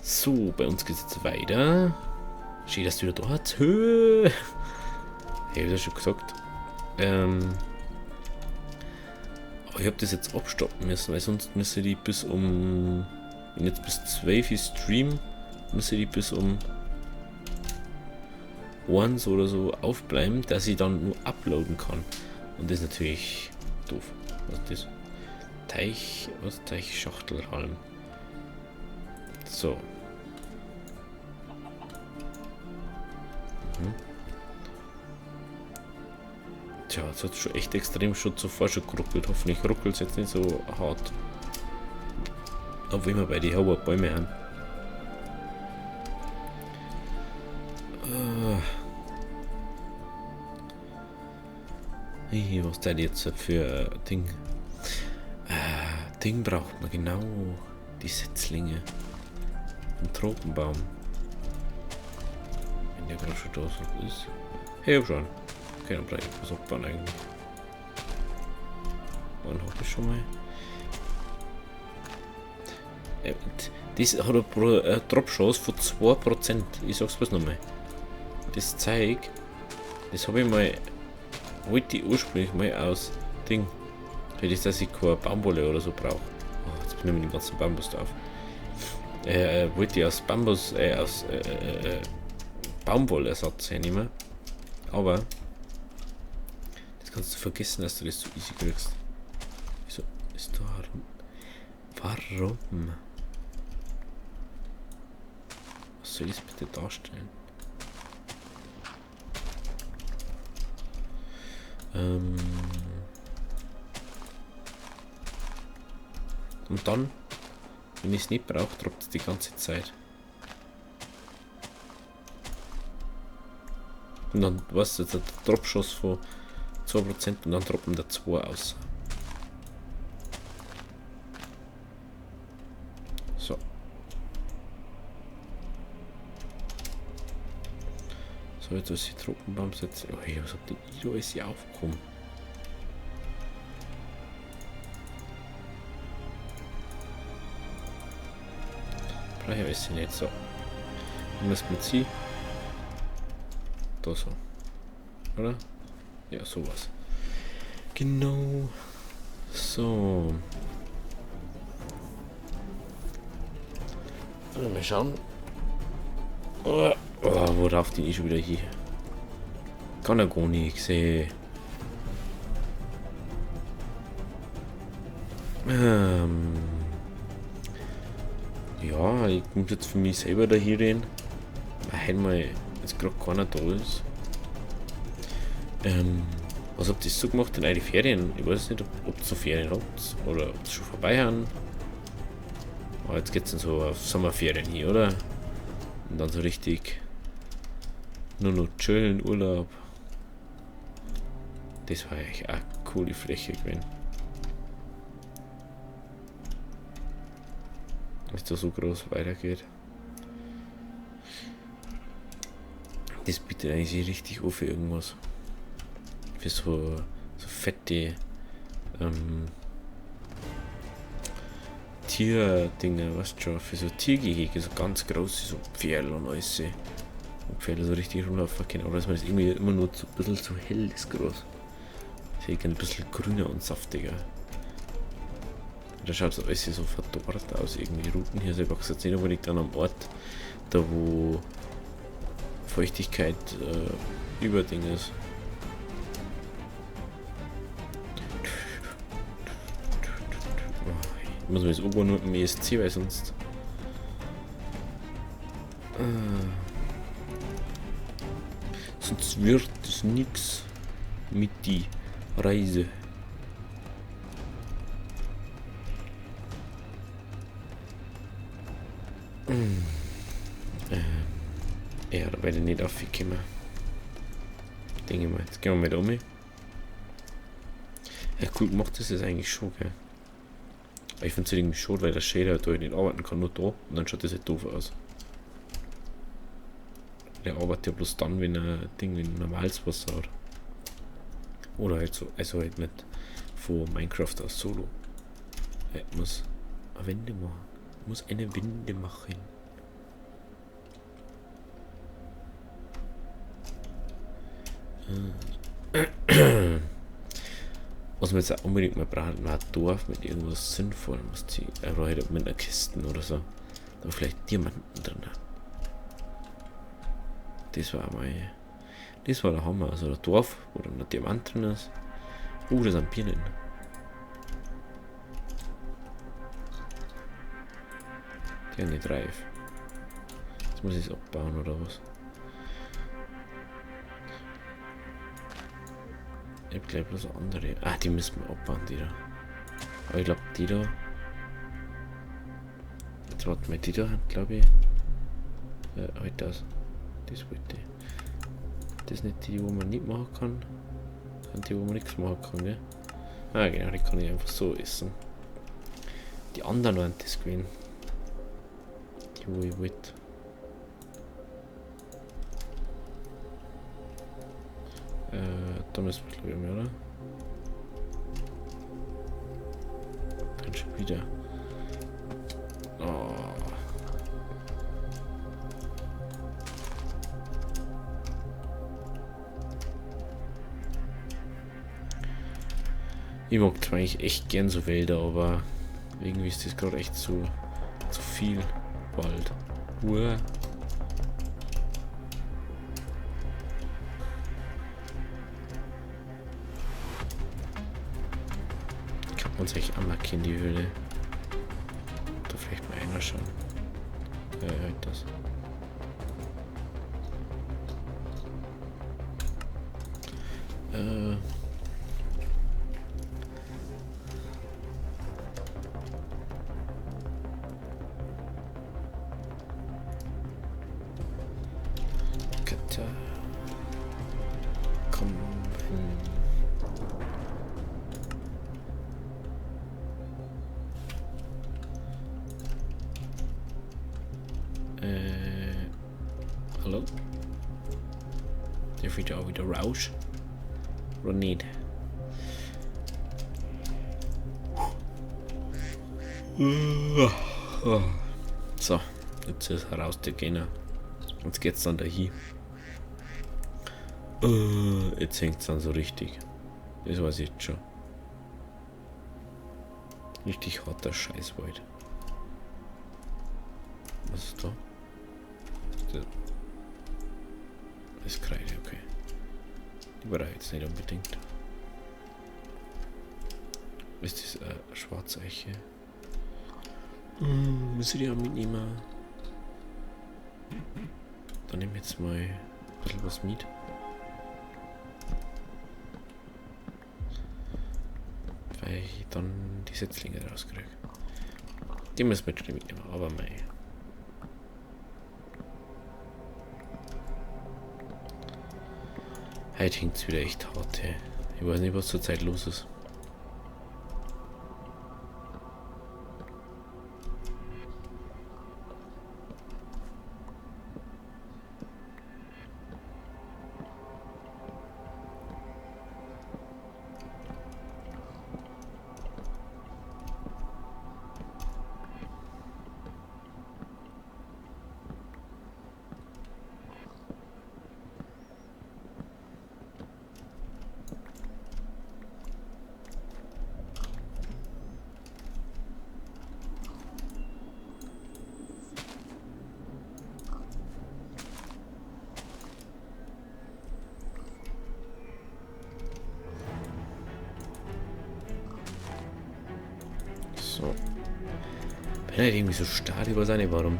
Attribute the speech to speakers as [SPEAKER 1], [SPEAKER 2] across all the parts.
[SPEAKER 1] So, bei uns geht es jetzt weiter. Schön, dass du wieder da hast. Hey, ich hab das schon gesagt. Aber ich hab das jetzt abstoppen müssen, weil sonst müsste die bis um... Wenn jetzt bis 12 Uhr stream, müsste die bis um 1 oder so aufbleiben, dass ich dann nur uploaden kann. Und das ist natürlich doof. Was ist das? Teich, was? Teichschachtelhalm. So. Mhm. Tja, jetzt hat's schon echt extrem schon zuvor schon geruckelt. Hoffentlich ruckelt's jetzt nicht so hart. Obwohl wir bei den hohen Bäumen haben. Hey, was denn jetzt für Ding? Ding braucht man, genau. Die Setzlinge. Ein Tropenbaum. Wenn der gerade schon da so ist. Hey, hab schon. Okay, dann brauche ich was abbauen eigentlich. Wann hab ich schon mal? Das hat eine Drop-Chance von 2%. Ich sag's bloß nochmal. Das Zeug, das hab ich mal, wollte ich ursprünglich mal aus Ding. Für das, dass ich keine Baumwolle oder so brauch. Oh, jetzt bin ich mit dem ganzen Bambus drauf. Wollte ich aus Bambus, aus Baumwollersatz hernehmen. Aber das kannst du vergessen, dass du das so easy kriegst. Wieso ist da Warum? Was soll das bitte darstellen? Und dann, wenn ich's nicht brauch, droppt es die ganze Zeit. Und dann, weißt du, der Dropschuss von 2% und dann droppen da 2 aus. So. So, jetzt ist die Tropenbaumsätze. Oh, hey, was habt ihr da alles hier aufgekommen? Brauche ich alles nicht. So. Dann müssen wir ziehen. Da so. Oder? Ja, sowas. Genau. So. Mal schauen. Oh, oh, worauf die ich schon wieder hier? Kann ja gar nichts, ey. Ja, ich muss jetzt für mich selber da hier reden. Weil heute mal jetzt grad keiner da ist. Was habt ihr so gemacht in euren Ferien? Ich weiß nicht, ob ihr so Ferien habt oder ob es schon vorbei haben. Aber jetzt geht's dann so auf Sommerferien hier, oder? Und dann so richtig nur noch chillen, Urlaub. Das war eigentlich auch eine coole Fläche gewesen. Dass da so groß weitergeht. Das bietet eigentlich richtig an für irgendwas. Für so fette Tierdinger, weißt du schon, für so Tiergehege, so ganz große, so Pferde und alles. Und Pferde so richtig rumlaufen können, aber dass man das irgendwie immer nur so ein bisschen zu hell ist groß. Das hätte ich gerne ein bisschen grüner und saftiger. Da schaut so alles so verdorrt aus, irgendwie Ruten hier, so wächst jetzt nicht unbedingt dann am Ort, da wo Feuchtigkeit über Ding ist. Ich muss mir das irgendwo nur mit dem ESC, weil sonst. Sonst wird es nix mit die Reise. Ja, da werde ich nicht aufgekommen. Denke ich mal. Jetzt gehen wir mal da um. Ja, cool gemacht ist das eigentlich schon, gell? Aber ich find's halt irgendwie schade, weil der Shader da nicht arbeiten kann, nur da. Und dann schaut das halt doof aus. Der arbeitet ja bloß dann, wenn er Ding, wenn normales Wasser hat. Oder halt so, also halt nicht von Minecraft aus Solo. Er muss eine Wende machen. Ich muss eine Wende machen. Was wir jetzt auch unbedingt mal brauchen, ein Dorf mit irgendwas Sinnvollem, was die, oder halt mit einer Kiste oder so. Da vielleicht Diamanten drin hat. Das war mal, das war der Hammer. Also ein Dorf, wo dann ein Diamant drin ist. Oh, da sind Birnen. Die haben nicht reif. Jetzt muss ich es abbauen oder was? Ich hab gleich bloß andere. Ah, die müssen wir abbauen, die da. Aber ich glaub, die da. Jetzt warten wir die da, glaub ich. Halt das. Das wollte ich. Das ist nicht die, wo man nicht machen kann. Das sind die, wo man nichts machen kann, gell? Ah, genau, die kann ich einfach so essen. Die anderen waren das gewesen. Die, wo ich wollte. Da müssen wir, glaub ich, mehr, oder? Dann schon wieder. Oh. Ich mag zwar eigentlich echt gern so Wälder, aber irgendwie ist das gerade echt zu viel Wald. Uah. Kann man sich anmarkieren, die Höhle. Da vielleicht mal einer schauen. Halt das. Hallo? Darf ich da auch wieder raus? Oder nicht? So, jetzt ist es raus der Gegner. Jetzt geht's dann dahin. Jetzt hängt's dann so richtig. Das weiß ich jetzt schon. Richtig harter Scheißwald. Was ist da? Das ist Kreide, okay. Die brauche ich jetzt nicht unbedingt. Ist das eine Schwarzeiche? Muss ich die auch mitnehmen? Dann nehme ich jetzt mal ein bisschen was mit. Weil ich dann die Setzlinge rauskriege. Die müssen wir jetzt mitnehmen, aber mei. Heute hängt's wieder echt hart, hey. Ich weiß nicht, was zurzeit los ist. So. Bin halt irgendwie so starr, ich weiß auch nicht warum.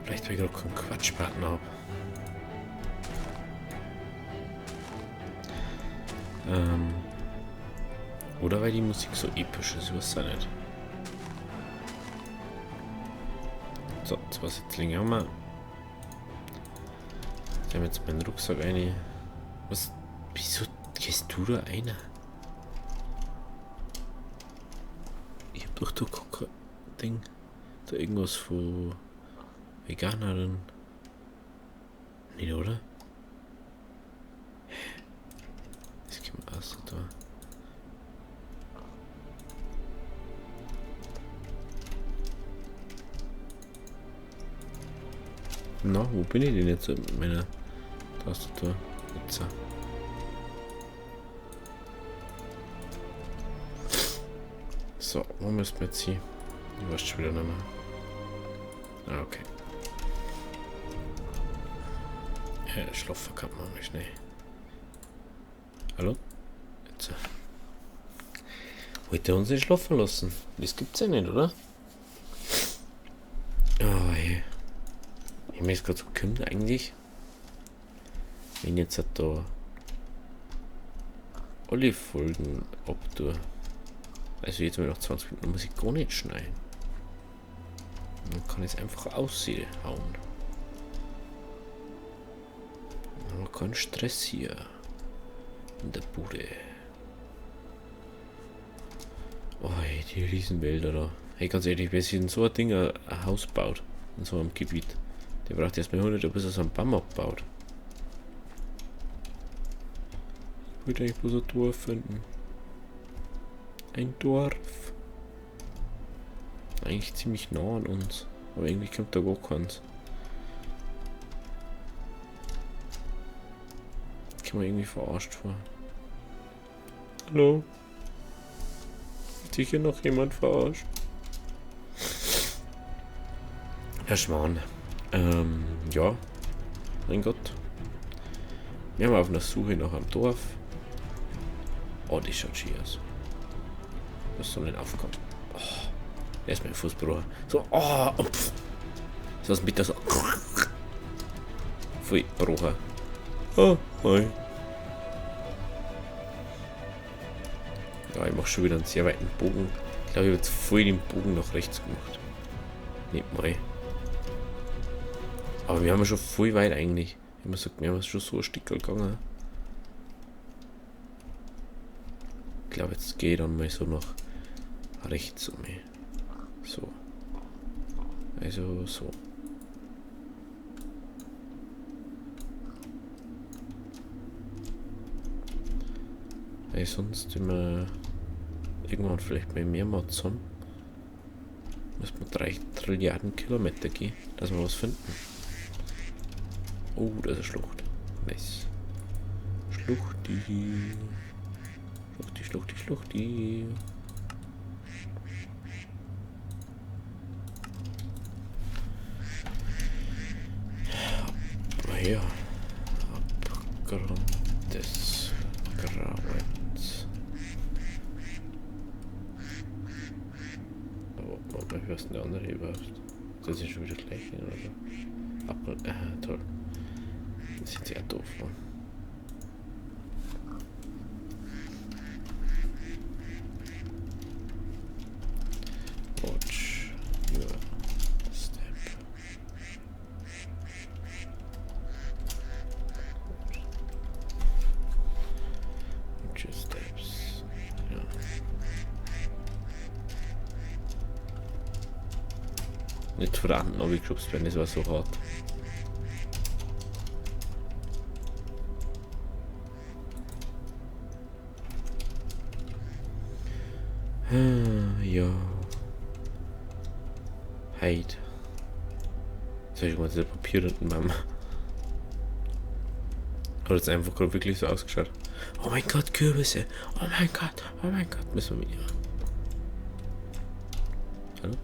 [SPEAKER 1] Vielleicht, weil ich gerade keinen Quatschpartner hab. Oder weil die Musik so episch ist, ich weiß auch nicht. So, 2 Setzlinge haben wir. Ich habe jetzt meinen Rucksack rein. Was? Wieso gehst du da einer? Ich hab doch da kein Ding. Da irgendwas von Veganerin. Nicht, oder? Das kommt auch so da. Na, wo bin ich denn jetzt mit meiner Tastatur? Jetzt. So, wo müssen wir jetzt hin? Ich weiß schon wieder nicht mehr. Ah, okay. Ja, schlafen kann man mal schnell. Hallo? Jetzt. Wollt ihr uns nicht schlafen lassen? Das gibt's ja nicht, oder? Oh, hey. Ich mir jetzt gerade so kommt eigentlich. Wenn jetzt halt da alle Folgen abtue. Also jetzt mal noch 20 Minuten, muss ich gar nicht schneiden. Dann kann ich es einfach aussehen hauen. Aber kein Stress hier in der Bude. Oh, ey, die Riesenwälder da. Hey, ganz ehrlich, wer sich in so ein Ding ein Haus baut, in so einem Gebiet, der braucht erstmal 100, bis er so einen Baum abbaut. Ich wollte eigentlich bloß ein Dorf finden. Ein Dorf. Eigentlich ziemlich nah an uns. Aber irgendwie kommt da gar keins. Ich komme mir irgendwie verarscht vor. Hallo? Hat sich hier noch jemand verarscht? Herr Schmarrn. Ja. Mein Gott. Wir haben auf einer Suche nach einem Dorf. Oh, das schaut schön aus. Was soll denn aufkommen? Oh, er ist mein Fußbruch. So, oh, oh, pff. So was mit der so. Pfui, Brucher. Oh, hi. Ja, ich mach schon wieder einen sehr weiten Bogen. Ich glaube, ich hab jetzt voll den Bogen nach rechts gemacht. Nicht mal. Aber wir haben ja schon voll weit eigentlich. Ich muss sagen, wir haben schon so ein Stück gegangen. Ich glaube, jetzt gehe ich dann mal so nach rechts um. So. Also so. Weil sonst immer irgendwann vielleicht mal mehr Mods haben. Müssen wir 3 Trilliarden Kilometer gehen, dass wir was finden. Oh, da ist eine Schlucht. Nice. Schluchti. Schluchti, Schluchti, Schluchti. Aber ja. Abgrund des Grauens. Aber warte, was ist denn der andere überhaupt? Das ist schon wieder gleich, oder so. Abgrund, toll. Das ist sehr doof, ne? Watch your step. Watch your steps. Ja. Nicht von der anderen runtergeschubst werden, das war so hart. Ja. Heid. Soll ich mal das Papier unten machen? Hat jetzt einfach gerade wirklich so ausgeschaut. Oh mein Gott, Kürbisse. Oh mein Gott, oh mein Gott. Müssen wir mitnehmen. Hallo?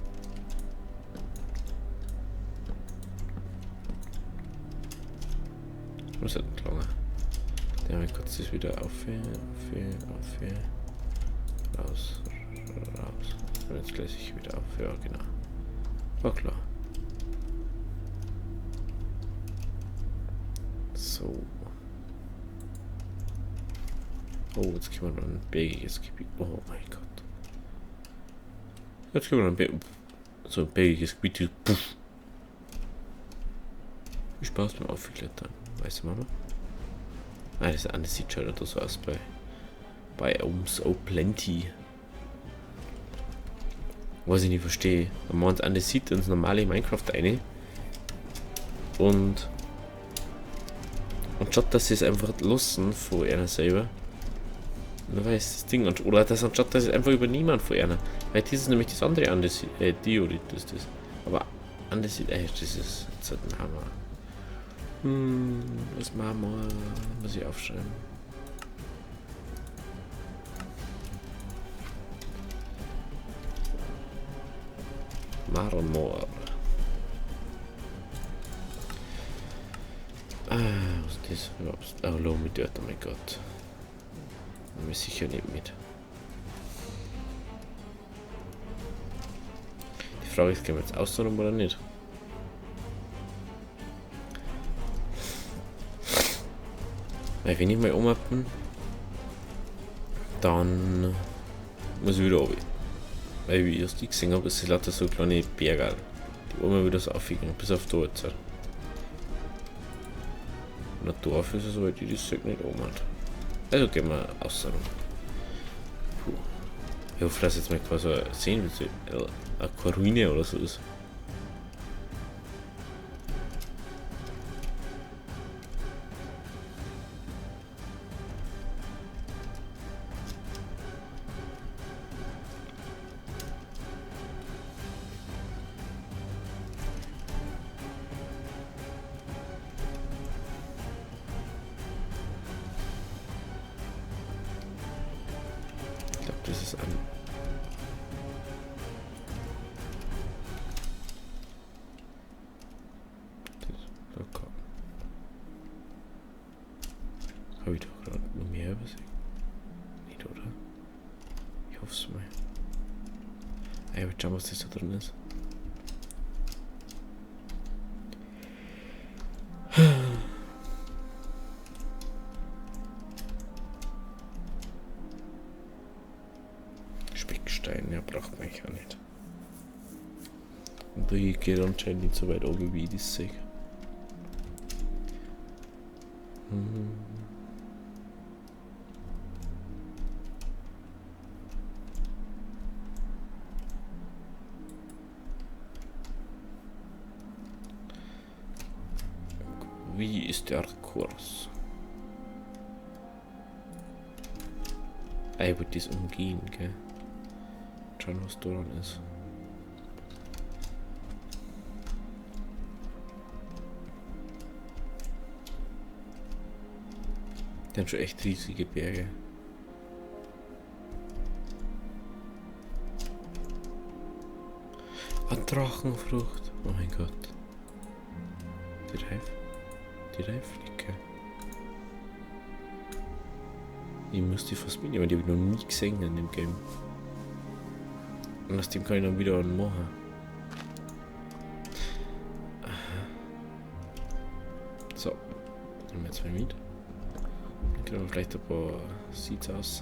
[SPEAKER 1] Was hat denn gelangen? Der mal kurz das wieder auf, auf, auf, raus, raus. Und jetzt gleich ich wieder auf. Ja, genau. War klar. So. Oh, jetzt kriegen wir noch ein bergiges Gebiet. Oh mein Gott. Jetzt kriegen wir noch ein so ein bergiges Gebiet. Puff. Viel Spaß beim Aufklettern. Weißt du, Mama? Nein, das andere sieht schon so aus bei Biomes O' Plenty. Was ich nicht verstehe. Wenn man uns Andesit ins normale Minecraft rein und anstatt dass sie es einfach lassen von einer selber, man weiß das Ding, und, oder dass anstatt dass es einfach übernehmen von einer, weil das ist nämlich das andere Andesit, Diorit ist das. Aber Andesit, das ist jetzt ein Hammer. Was machen wir? Muss ich aufschreiben. Marmor. Ah, was ist das überhaupt? Oh, Loamy Dirt, oh mein Gott. Nehmen wir sicher nicht mit. Die Frage ist, gehen wir jetzt außen oder nicht? Weil wenn ich mal ummappen, dann muss ich wieder runter. Weil wie ich das gesehen habe, es sind lauter so kleine Berge, die immer wieder so aufgegangen, bis auf da jetzt. Und ein Dorf ist es, weil die das Zeug nicht oben hat. Also gehen wir außen rum. Puh. Ich hoffe, dass jetzt mal quasi sehen, wie so eine Ruine oder so ist. Das ist an. Das, habe ich doch gerade noch mehr übersehen? Nicht, oder? Ich hoffe es mal. Ey, aber schau, was das da drin ist. Speckstein, ja, braucht man eigentlich auch nicht. Und da geht anscheinend nicht so weit oben, wie ich das sehe. Wie ist der Kurs? Ich wollte das umgehen, gell? Schauen, was da dran ist. Die haben schon echt riesige Berge. Ah, Drachenfrucht. Oh mein Gott. Die Reif. Die Reiflicke. Ich muss die fast mitnehmen, die habe ich noch nie gesehen in dem Game. Und aus dem kann ich dann wieder einen machen. Aha. So. Nehmen wir jetzt mal mit. Dann kriegen wir vielleicht ein paar Seeds raus.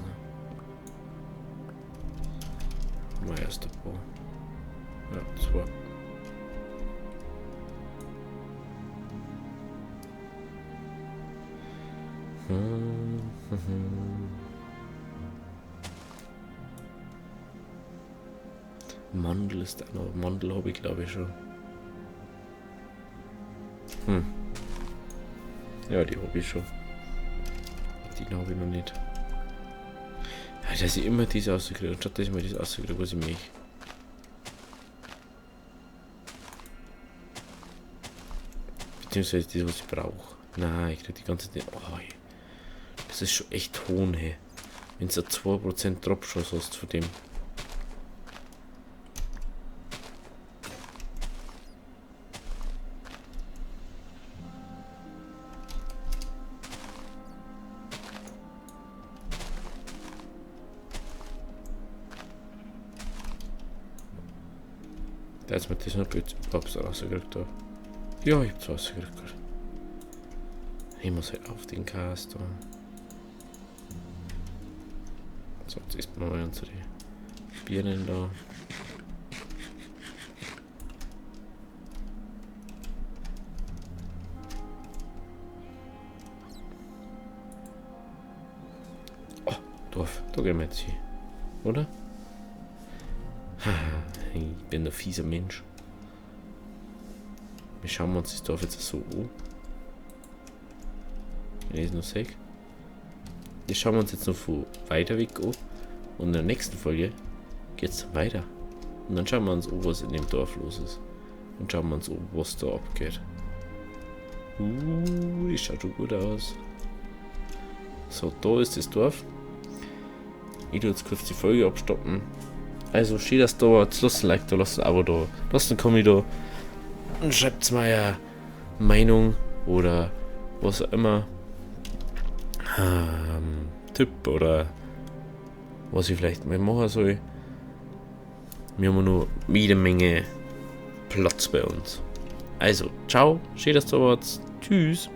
[SPEAKER 1] Mal erst ein paar. Ja, zwei. Mandel ist da noch. Mandel habe ich, glaube ich, schon. Ja, die habe ich schon. Die habe ich noch nicht. Ja, dass ich immer diese rauskriege, anstatt dass ich mir das rauskriege, was ich möchte. Beziehungsweise das, was ich brauche. Nein, ich krieg die ganze Zeit. Oh, ey. Das ist schon echt hohn, hey. Wenn du 2% Dropschuss hast von dem. Da ist mir das noch überhaupt rausgekriegt habe. Ja, ich hab's rausgekriegt. Ich muss halt auf den Cast. So, jetzt isst man mal unsere Birnen da. Oh, Dorf, da gehen wir jetzt hin. Oder? Haha, ich bin ein fieser Mensch. Wir schauen uns das Dorf jetzt so an. Wenn ich es noch sehe. Das schauen wir uns jetzt noch von weiter weg an. Und in der nächsten Folge geht's dann weiter. Und dann schauen wir uns an, was in dem Dorf los ist. Und schauen wir uns an, was da abgeht. Das schaut schon gut aus. So, da ist das Dorf. Ich tue jetzt kurz die Folge abstoppen. Also, schön, dass da wart. Lasst ein Like da, lasst ein Abo da, lasst ein Kommi da. Und schreibt mal eure Meinung oder was auch immer. Tipp oder was ich vielleicht mal machen soll. Wir haben noch jede Menge Platz bei uns. Also, ciao, schön, dass du da wart. Tschüss.